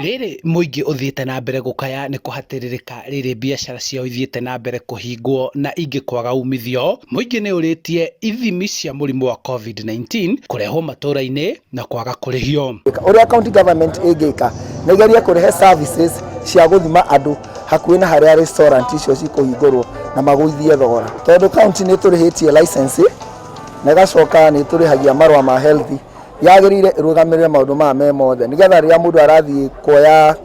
Rĩrĩ mũingĩ ũthiĩte na mbere gũkaya nĩ kũhatĩrĩrĩka rĩrĩ biacara ciao ithiĩte na mbere kũhingwo na ingĩ kwaga umithio, mũingĩ nĩ ũrĩtie ithimi cia mũrimũ wa Covid-19 kũrehwo matũra-inĩ na kwaga kũrĩhio. Ũrĩa county government ĩngĩka nĩ ĩgerie kũrehe services cia gũthima andũ hakuhĩ na harĩa restaurant icio cikũhingũrwo na magũithie thogora, tondũ county nĩ tũrĩhĩtie license na ĩgacoka nĩ tũrĩhagia marũa ma health, yagĩrĩire ĩrũgamĩrĩre maũndũ maya me mothe, nĩgetha rĩrĩa mũndũ arathiĩ kuoya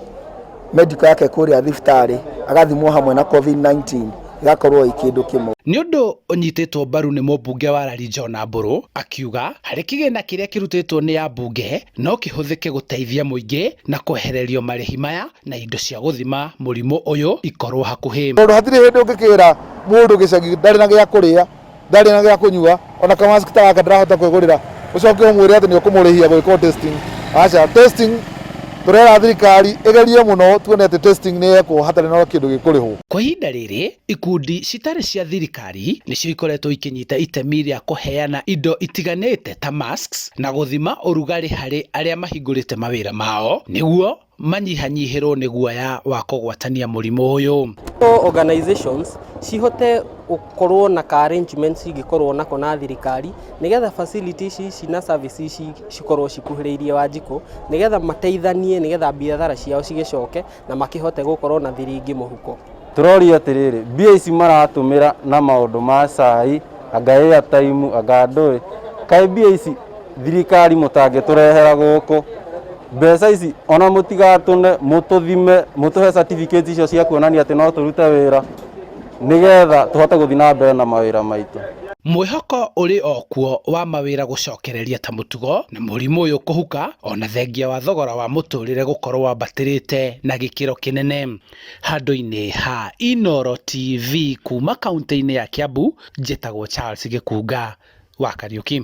medical yake kũrĩa thibitarĩ agathimwo hamwe na Covid-19, ĩgakorwo ĩ kĩndũ kĩmwe. Nĩ ũndũ ũnyitĩtwo mbaru nĩ mũmbunge wa Lari John Mburu, akiuga harĩ kĩgĩna kĩrĩa kĩrutĩtwo nĩ ambunge no kĩhũthĩke gũteithia mũingĩ na kwehererio marĩhi maya na indo cia gũthima mũrimũ ũyũ ikorwo hakuhĩ. Tondũ hatirĩ hĩndĩ ũngĩkĩra mũndũ gĩcagi ndarĩ na gĩa kũrĩa, ndarĩ na gĩa kũnyua, ona kamask ta gaka ndarahota kwĩgũrĩra, ũcoke ũmwĩre atĩ nĩ ũkũmũrĩhia gwĩkwo testing. Aca, testing tũrera thirikari ĩgerie mũno tuone atĩ testing nĩ yekwo hatarĩ na kĩndũ gĩkũrĩhwo. Kwa ihinda rĩrĩ, ikundi citarĩ cia thirikari nĩcio ikoretwo ikĩnyita itemi rĩa kũheana indo itiganĩte ta masks na gũthima ũrugarĩ harĩ arĩa mahingũrĩte mawĩra mao nĩguo manyihanyihĩrwo nĩ guoya wa kũgwatania mũrimũ ũyũ. Organizations cihote gũkorwo na ka arrangements cingĩkorwo nako na thirikari, nĩgetha facilities ici na services ici cikorwo cikuhĩrĩirie Wanjikũ, nĩgetha mateithanie, nĩgetha biathara ciao cigĩcoke na makĩhote gũkorwo na thiringi mũhuko. Tũroria atĩrĩrĩ, mbia ici maratũmĩra na maũndũ ma cai, anga airtime, anga ndũĩ, kaĩ mbia ici thirikari mũtangĩtũrehera gũkũ? Mbeca ici ona mũtigatũne, mũtũthime, mũtũhe certificate icio cia kuonania atĩ no tũrute wĩra, nĩgetha tũhote gũthiĩ na mbere na mawĩra maitũ. Mwĩhoko ũrĩ o kuo wa mawĩra gũcokereria ta mũtugo na mũrimũ ũyũ kũhuka, ona thengia wa thogora wa mũtũrĩre gũkorwo wambatĩrĩte na gĩkĩro kĩnene. Handũ-inĩ ha Inooro TV kuma kaunti-inĩ ya Kiambu, njĩtagwo Charles Gĩkunga wa Kariuki.